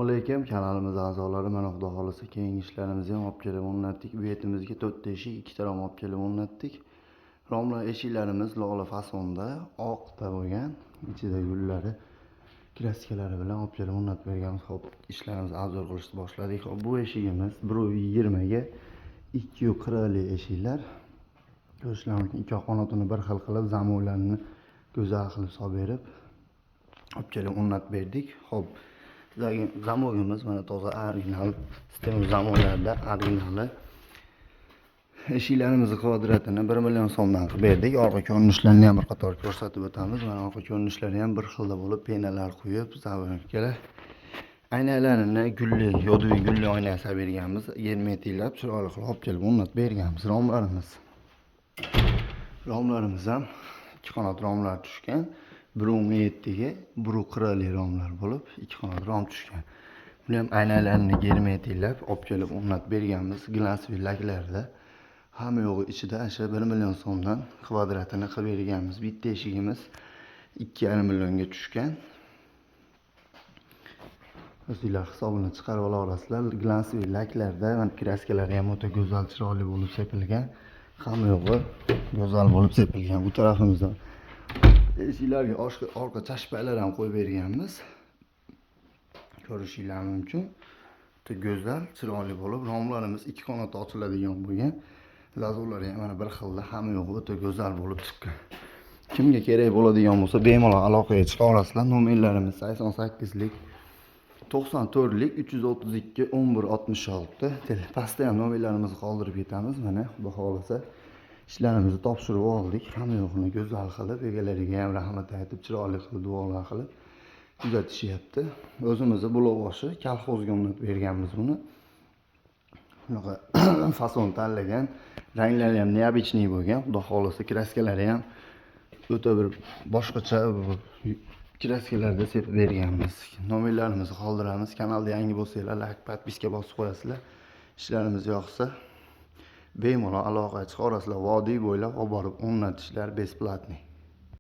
Alaykum, kanalimiz a'zolari. Mana, xudo xohlasa, keyingi ishlarimizni ham olib kelib o'rnatdik. Betimizga to'rtta eshik, ikkita rom olib kelib o'rnatdik. Romlar, eshiklarimiz lola fasonda, oqda bo'lgan, ichida gullari, kraskalari bilan olib kelib o'rnatib berganmiz. Xo'p, ishlarimizni обзор qilishni boshladik. Xo'p, bu eshigimiz 1,20 ga 2,40 lik eshiklar. Ko'rishlar mumkin, ikki qanotini bir xil qilib, zamoklarini go'zal qilib solib berib, olib kelib o'rnatib berdik. Xo'p, zamogimiz mana toza original sistema zamoklarda originali. Eshiklarimizni kvadratini 1 million so'mdan qilib berdik. Orqa ko'rinishlarini ham bir qator ko'rsatib o'tamiz. Mana, orqa ko'rinishlari ham bir xilda bo'lib, пена lar quyib, zavodkalar oynalarini gulli, йодовый gulli oyna yasab berganmiz. Germetiklab, chiroyli qilib olib kelib o'rnatib berganmiz. Romlarimiz ham ikki qanot romlar tushgan. 1,17 ga 1,40 lik romlar bo'lib, ikki qanot rom tushgan. Buni ham oynalarini germetiklab olib kelib o'rnatib berganmiz. Глянцевый laklarda. Hamma yo'g'i ichida o'sha 1 million so'mdan kvadratini qilib berganmiz. Bitta eshigimiz 2,5 millionga tushgan. O'zinglar hisobini chiqarib olaverasizlar. Глянцевый laklarda, mana, kraskalari ham o'ta go'zal, chiroyli bo'lib sepilgan. Hamma yo'g'i go'zal bo'lib sepilgan. Bu tarafimizdan eshiklarga orqa chashpalar ham qo'yib berganmiz. Ko'rishinglar mumkin. O'ta go'zal, chiroyli bo'lib, romlarimiz ikki qanot ochiladigan bo'lgan. Зазор lari ham mana bir xilda, hamma yo'g'i o'ta go'zal bo'lib chiqqan. Kimga kerak bo'ladigan bo'lsa, bemalol aloqaga chiqa olasizlar. Nomerlarimiz 88 lik 94 lik 332 11 66. Pastda ham nomerlarimizni qoldirib ketamiz. Mana, xudo xohlasa, ishlarimizni topshirib oldik. Hamma yo'g'ini go'zal qilib, egalariga ham rahmat aytib, chiroyli qilib duolar qilib tuzatishyapti. O'zimizni Buloqboshi kolxozga o'rnatib berganmiz buni. Shunaqa fason tanlagan. Ranglari ham необычный bo'lgan. Xudo xohlasa, kraskalari ham o'ta bir boshqacha kraskalarda sepib berganmiz. Nomerlarimizni qoldiramiz. Kanalda yangi bo'lsanglar, layk, подписка bosib qo'yasizlar. Ishlarimiz yoqsa, bemalol aloqaga chiqaverasizlar. Vodiy bo'ylab olib borib o'rnatishlar бесплатный.